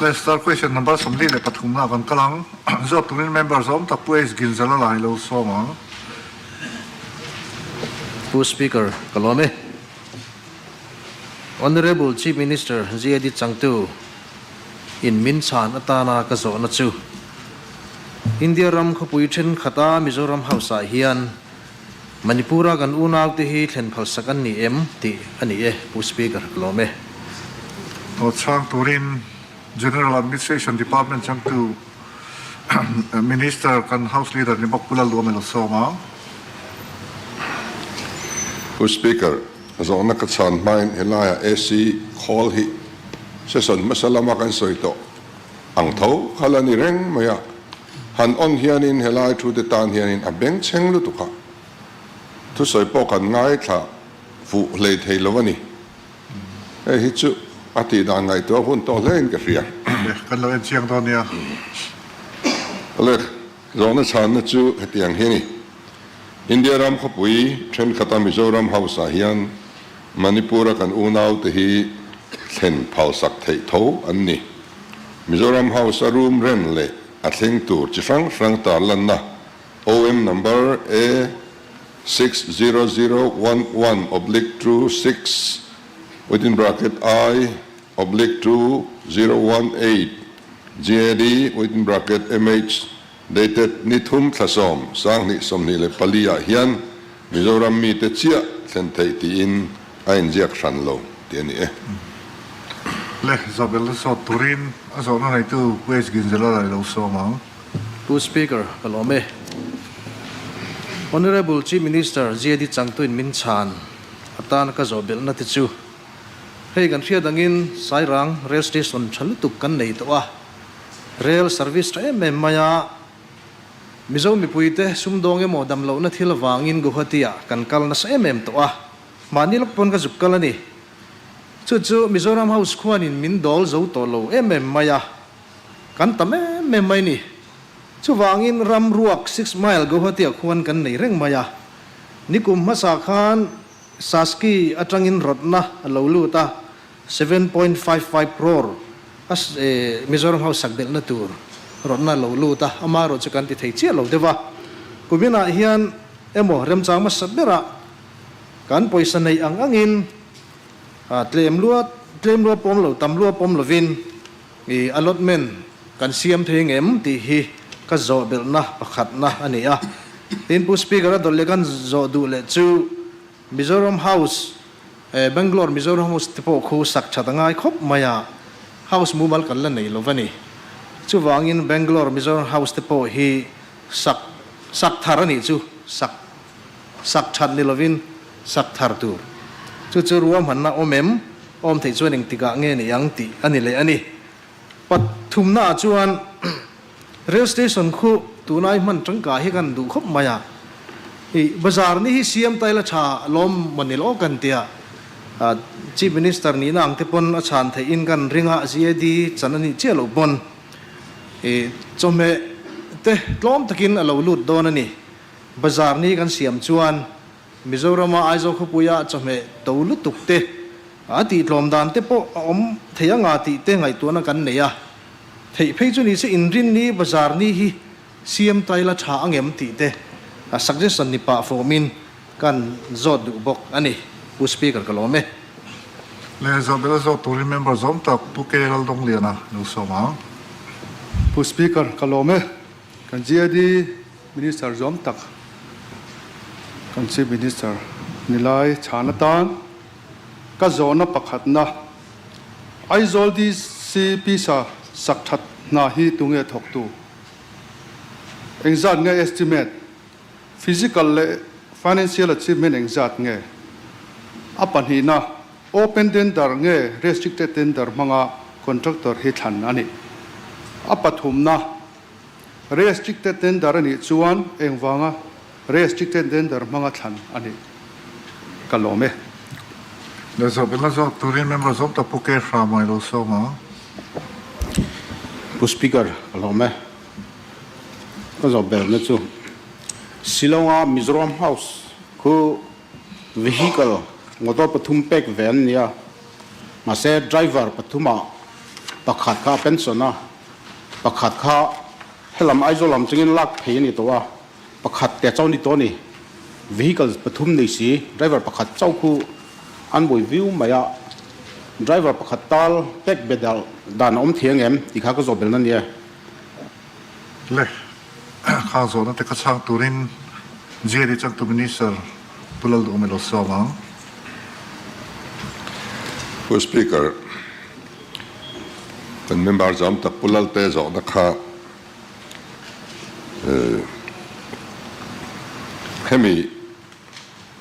Le star question number 43 na kan kal ang. Zawt turin member zawm tak Pu H Ginzala lai lo sawm ang. Pu Speaker, ka lawm e. Honourable Chief Minister GAD Changtu in min chhan atana ka zawhna chu India ram khawpui thenkhat a Mizoram House ah hian Manipur-a kan unaute hi thlen phalsak an ni em tih a ni e, Pu Speaker, ka lawm e. Aw chhang turin General Administration Department changtu Minister kan House Leader ni bawk Pu Lalduhawm ilo sawm ang. Pu Speaker, zawhna ka chhan hmain helaiah AC khawl hi session hmasa lama kan sawi tawh ang tho kha la ni reng mai a. Han on hianin helai thu te tan hianin a bengchheng lutuk a, thusawi pawh kan ngaithla fuh hlei thei lo a ni. Hei hi chu a tih dan ngaihtuah hun tawh hle in ka hria. Kan lo en chiang dawn nia. Awle, zawhna chhanna chu hetiang hi a ni. India ram khawpui thenkhat a Mizoram House ah hian Manipur a kan unau te hi thlen phalsak theih tho an ni. Mizoram House a room rent leh a thleng tur chi hrang hrang tarlanna OM number A 60011 oblique 26 within bracket I oblique 2018 GAD within bracket MH dated ni thum thla sawm 2024 ah hian Mizoram mite chiah thlen theih tiin a inziak hran lo tih a ni e. Le, Zabel a zawt turin a zawhna neitu Pu H. Ginzela lai lo sawm ang. Pu Speaker, ka lawm e. Honourable Chief Minister GAD Changtuin min chhan atan ka zawh belhna te chu hei kan hriat angin Sairang Rail Station tha lutuk kan nei tawh a, Rail service tha em em mai a, Mizo mipuite sumdawng emaw damlohna thil avangin Guwahati ah kan kal nasa em em tawh a, mahni lawk pawn ka zuk kal a ni. Chu chu Mizoram House khuanin min dawl zo tawh lo em em mai a, kan tam em em mai ni. Chuvangin ram ruak Six Mile Guwahati ah khuan kan nei reng mai a. Nikum hmasa khan Saski atangin rawtna a lo lut a, 7.55 crore a Mizoram House sak belhna tur rawtna lo lut a, amaherawh chu kan ti thei chiah lo deuh a. Kuminah hian emaw remchang hmasa berah kan pawisa neih ang angin tlem lua tlem lua pawm lo tam lua pawm lovin i allotment kan siam thei ngem tih hi ka zawh belhna pakhatna a ni a. Tin, Pu Speaker a dawlh leh kan zawh duh leh chu Mizoram House, Bangalore Mizoram House te pawh khu sak that a ngai khawp mai a, House mumal kan la nei lo va ni. Chuvangin Bangalore Mizoram House te pawh hi sak sak thar a nih chu, sak sak that ni lovin sak thar tur. Chu chu ruahmanna awm em? Awm theih chuan engtikah nge ni ang tih a ni leh a ni. Pathumnaah chuan Rail station khu tunai hman tangkai hi kan duh khawp mai a, i bazar ni hi siam ta ila tha lawm maw ni lo kan tia, Chief Minister nihna ang te pawn a chhan theih in kan ring a, GAD chan a nih chiah loh pawn i chawhmeh te tlawm takin a lo lut dawn a ni. Bazar ni kan siam chuan Mizorama Aizawl khawpuia chawhmeh to lutuk te a tihtlawm dan te pawh a awm thei anga tih te ngaihtuahna kan nei a. Theih phei chu ni se inrinni bazar ni hi siam ta ila tha angem tih te a suggestion ni pah fawmin kan zawt duh bawk a ni. Pu Speaker ka lawm e. Le Zawhbel a zawt turin member zawm tak Pu K Laldawng-Liana lo sawm ang. Pu Speaker ka lawm e. Kan GAD Minister zawm tak kan Chief Minister nilai chhan atan ka zawhna pakhatna Aizawl DC pisa sak that hna hi tunge thawktu? Engzat nge estimate? Physical leh financial achievement engzat nge? A pahnihna, open tender nge restricted tender hmanga contractor hi thlan a ni. A pathumna, restricted tender a nih chuan engvanga restricted tender hmanga thlan a nih ka lawm e. Le zawh belh a zawk turin member zawm tak Pu K Hramai lo sawm ang. Pu Speaker, ka lawm e. Ka zawh belhna chu Shillong-a Mizoram House khu vehicle motor pathum pek ve an ni a, mahse driver pathumah. Pakhat kha a pension a, pakhat kha helam Aizawl lam chungin lak phei a ni tawh a, pakhat te chauh a ni tawh a ni. Vehicle pathum nei si, driver pakhat chauh khu an buai viau mai a, driver pakhat tal pek be dan a awm thei ang em tih kha ka zawh belna a ni e. Le, kha zawhna te kha chhang turin GAD changtu Minister Pu Lalduhawm ilo sawm ang. Pu Speaker, kan member zam tak Pu Lalte zawhna kha hemi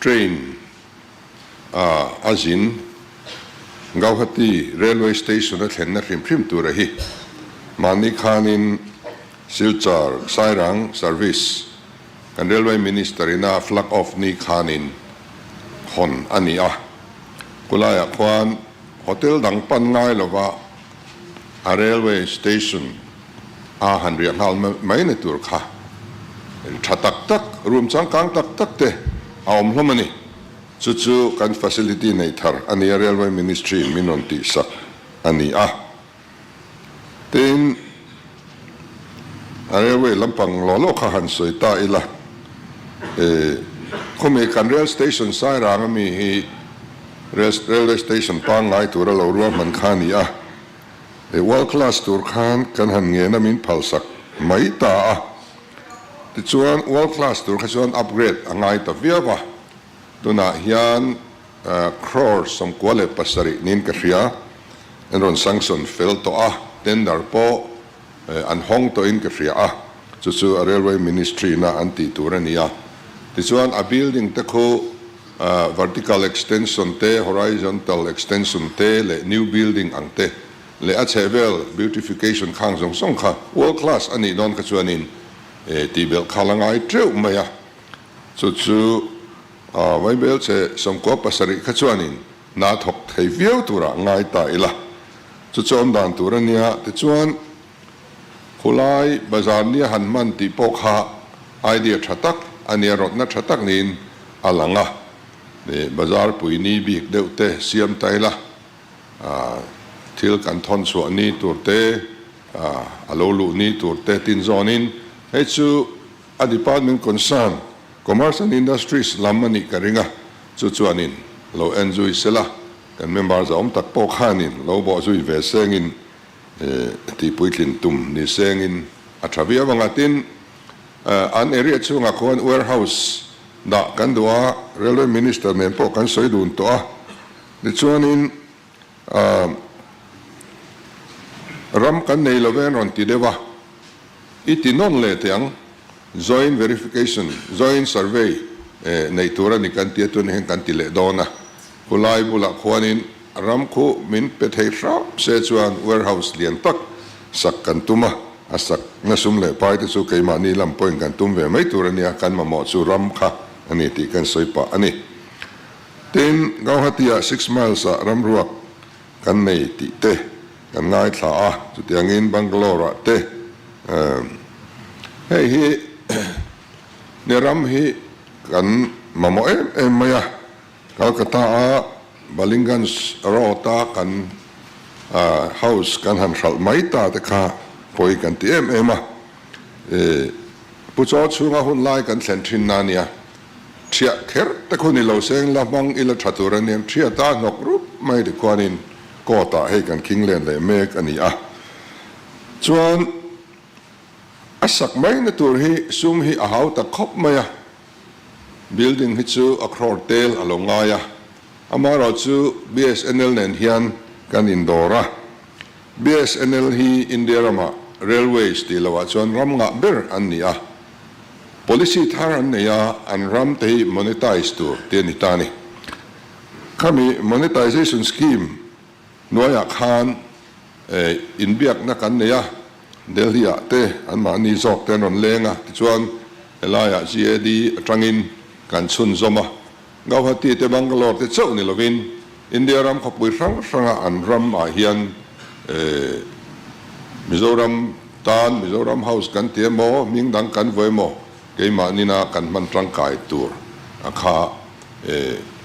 train a a zin Gauhati Railway Station a thlenna hrim hrim tura hi mahni khanin Silchar Sairang Service kan Railway Minister ina flag off ni khanin hawn a ni a. Kulaiah khuan hotel dang pan ngai lova a Railway Station a han riah nghal mai na tur kha tha tak tak, room changkang tak tak te a awm hlawm a ni. Chu chu kan facility nei thar a nia Railway Ministry in min rawn tihsak a ni a. Tin, a railway lampang law law kha han sawi ta ila, e, khawmi kan rail station Sairang ami hi railway station pangngai tura lo ruahman kha a ni a, e, world class tur khan kan han ngena min phalsak mai ta a, tichuan world class tur kha chuan upgrade a ngai ta viau a, tunah hian Crore 97 niin ka hria. An rawn sanction fel tawh a, tender pawh an hawng tawhin ka hria a, chu chu a Railway Ministry na an tih tur a ni a. Tichuan a building te khu vertical extension te, horizontal extension te leh new building ang te leh a chhehvel beautification khang zawng zawng kha world class a nih dawn kha chuanin tihbelh kha la ngai teuh mai a. Chu chu Vaibel che 97 kha chuanin hna thawk thei viau turah ngai ta ila. Chu chu awm dan tur a nia. Tichuan, khulai bazar nia han hman tih pawh kha idea tha tak a nia, rawtna tha tak niin a lang a. Bazar pui ni bik deuh te siam ta ila, thil kan thawn chhuah ni tur te, a lo luh ni tur te tin zawnin hei chu A department concern, Commerce and Industries lam a nih ka ring a, chu chuanin lo en zui sela, kan member zahawm tak pawh khanin lo bawh zui ve sengin tih puitlin tum ni sengin a tha viau ang a. Tin, an area chhungah khuan warehouse dah kan duh a, Railway Minister nen pawh kan sawi dun tawh a, tichuanin Ram kan nei lo ve an rawn ti deuh a, i ti nawn leh teh ang, joint verification, joint survey nei tur a ni kan tia tunah hian kan ti leh dawn a, khulai bulah khuanin ram khu min pe thei hrap se chuan warehouse lian tak sak kan tum a, a sak na sum leh pai te chu keimahni lam pawhin kan tum ve mai tur a nia, kan mamawh chu ram kha a ni tih kan sawi pah a ni. Tin, Gauhati-ah Six Miles-ah ramruak kan nei tih te kan ngaithla a, chutiangin Bangalore-ah te hei hi ni ram hi kan mamawh em em mai a, Calcutta-a Ballygunge Road-a kan house kan han hralh mai ta te kha pawi kan ti em em a, Pu Chaw chhunga hun lai kan thlen thin na nia. Thiah kher te khu ni lo seng la hmang ila tha tur a nia. Thiah ta hnawk rup mai ti khuanin court ah hei kan khing len leh mek a ni a. Chuan a sak mai na tur hi sum hi a hau tak khawp mai a. Building hi chu a crore tel a lo ngai a. Amaherawhchu BSNL nen hian kan indawr a. BSNL hi India rama Railways tih lohah chuan ram ngah ber an ni a. Policy thar an nei a, an ram te hi monetize tur tih a ni ta a ni. Khami monetization scheme hnuaiah khan inbiakna kan nei a, Delhi-ah te anmahni zawk te an rawn leng a, tichuan helaiah GAD atangin kan chhunzawm a. Gauhati te Bangalore te chauh ni lovin India ram khawpui hrang hranga an ram ah hian Mizoram tan Mizoram House kan ti emaw hming dang kan vawi emaw keimahnin a kan hman tangkai tur a kha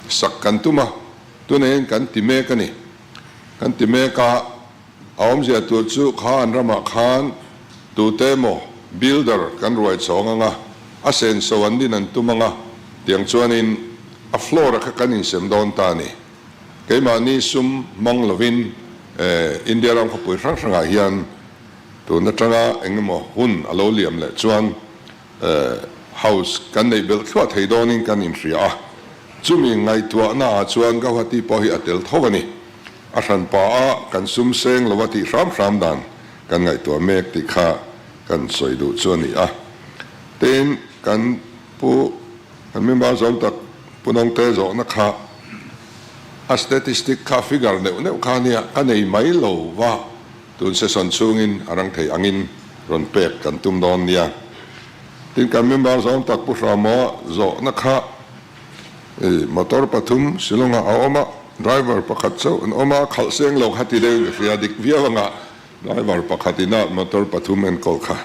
sak kan tum a, tunah hian kan ti mek a ni. Kan ti mek a. A awmzia tur chu kha an ramah khan tute emaw builder kan ruai chhawng anga, a senso an din an tum anga, tiang chuanin a floor a kha kan insem dawn ta a ni. Keimahni sum hmang lovin India ram khawpui hrang hrangah hian tun atanga engemaw hun a lo liam leh chuan house kan neih belh thluah thei dawnin kan inhria a, chumi ngaihtuahna ah chuan Gauhati pawh hi a tel tho a ni. A hranpa a kan sum seng lova tih hram hram dan kan ngaihtuah mek tih kha kan sawi duh chu a ni a. Tin, kan pu kan member zawm tak Pu Nawngte zawhna kha a statistic kha figure neuh neuh kha nia ka nei mai lo va, tun session chhungin a rang thei angin rawn pek kan tum dawn nia. Tin, kan member zawm tak Pu Hramaw zawhna kha motor pathum Shillong-ah a awm a, driver pakhat chauh an awm a, khalh seng lo kha ti deuhin ka hria, dik viau anga driver pakhat ina motor pathum enkawl kha.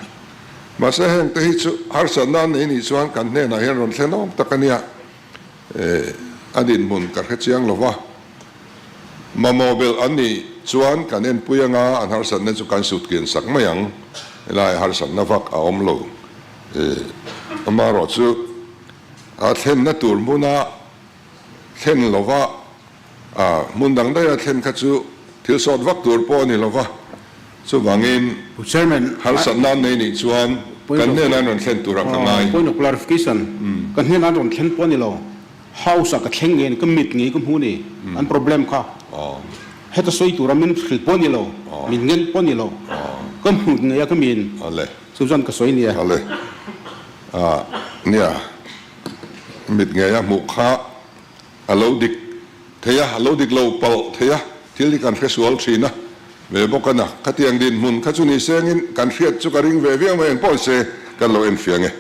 Mahse heng te hi chu harsatna an nei nih chuan kan hnenah hian rawn thlen awm tak a nia, a dinhmun ka hre chiang lo va, mamawh belh an nih chuan kan enpui anga an harsatna chu kan sut kian sak mai ang, helai harsatna vak a awm lo, amaherawh chu a thlenna tur hmuna thlen lova hmun dang daiha thlen kha chu thil sawt vak tur pawh a ni lova, chuvangin Pu Chairman, harsatna an nei nih chuan kan hnenah an rawn thlen turah ka ngai. Point of clarification, kan hnenah an rawn thlen pawh a ni lo, House ah ka thleng ngei a ni, ka mit ngei ka hmu a ni, an problem kha heta sawi tura min hrilh pawh a ni lo, min ngen pawh a ni lo, ka hmuh ngei a ka min. Chu chuan ka sawi nia. Ale. Ah, nia. Mit ngei a hmuh kha a lo dik thei a, a lo dik lo palh thei a, thil hi kan hre sual thin a, ve bawk a na. Khatiang dinhmun kha chu ni sengin kan hriat chu ka ring ve viau mai, engpawh se kan lo enfiah nge.